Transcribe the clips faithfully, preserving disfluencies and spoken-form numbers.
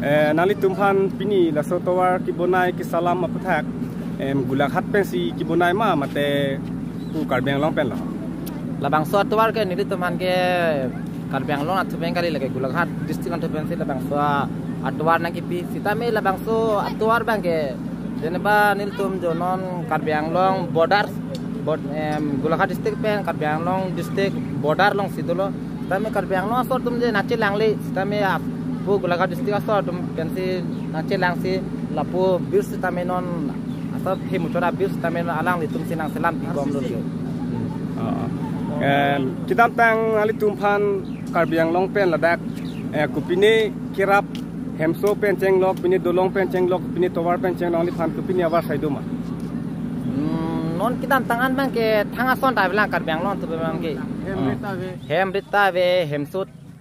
Eh, nanglitum aphan pini laso tovar kebonai kesalam aputhak, em, Golaghat pensi kebonai ma mate pu Karbi Anglong pen lo? Labangso atovar ke nelitum aphan ke Karbi Anglong atum pen kali, lake Golaghat district atum pensi labangso atovar nangkipi. Sitame labangso atovar abang ke jeneba nelitum jo non Karbi Anglong border, bord-, em, Golaghat district pen Karbi Anglong district border alongsi dolo. Sitame Karbi Anglong asor atum je nangchelangle, sitame ap-, pu Golaghat district asor atum pensi nangchelangsi lapu bir sitame non asor hem muchot abir sitame non alanglitumsi nangselam pibomlo. Ah, ah. Em, kedamtang nanglitum aphan Karbi Anglong pen ladak, eh, kopine kerap hemso pen chenglok, pine dolong pen chenglok, pine tovar pen chenglok, nangliphan kopine avarsai do ma? Hmm, non kedamtang an abang ke thang ason ta avelang Karbi Anglong atum abang ke. Hem rit ave. Hem rit ave, hemso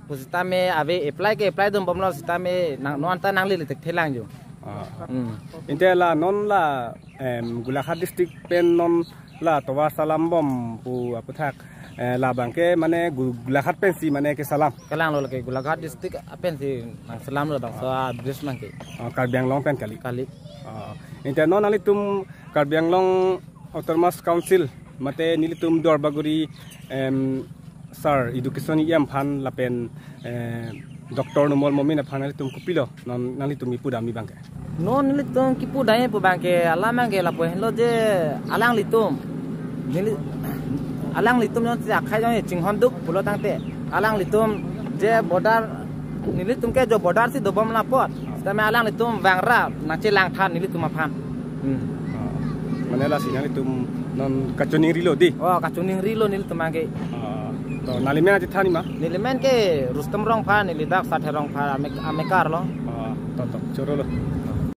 pusitame ave, apply ke apply dumbomlo sitame nang, non ta nanglele thekthelang jo. Ah. Hmm. Ante la non la, em, Golaghat district pen non la tovar salambom pu aputhak, eh, labang ke mane Gu-, Golaghat pensi mane kesalam? Kalanglo, lake Golaghat district apensi nangselamlo labangso a-bridge abang ke. Oh, Karbi Anglong pen kali? Kali. Oh. Ante non nanglitum Karbi Anglong Autonomous Council mate nelitum Duarbagori, em, sir, education E M aphan lapen, eh, Doctor Numal Momin aphan nanglitum kopilo non nanglitum kipu dam abang ke? Non nelitum kipu dam pu abang ke alam abang ke lapu henlo je alanglitum, neli-, alanglitum jongsi akhai jongsi chinghon duk pulo tangte alanglitum je border, nelitum ke jo border si dobomlo apot, sitame alanglitum vangra nangchelang tha nelitum aphan. Hmm. Ah. Mane lasi nanglitum non kachoningrilo dei? Oh, kachoningrilo nelitum abang ke. Ah. To nangli men aji than ma? Neli men ke Rustom Rongphar, neli dak Sathe Rongphar, amek-, amekar lo. Ah, to, to, choro lo.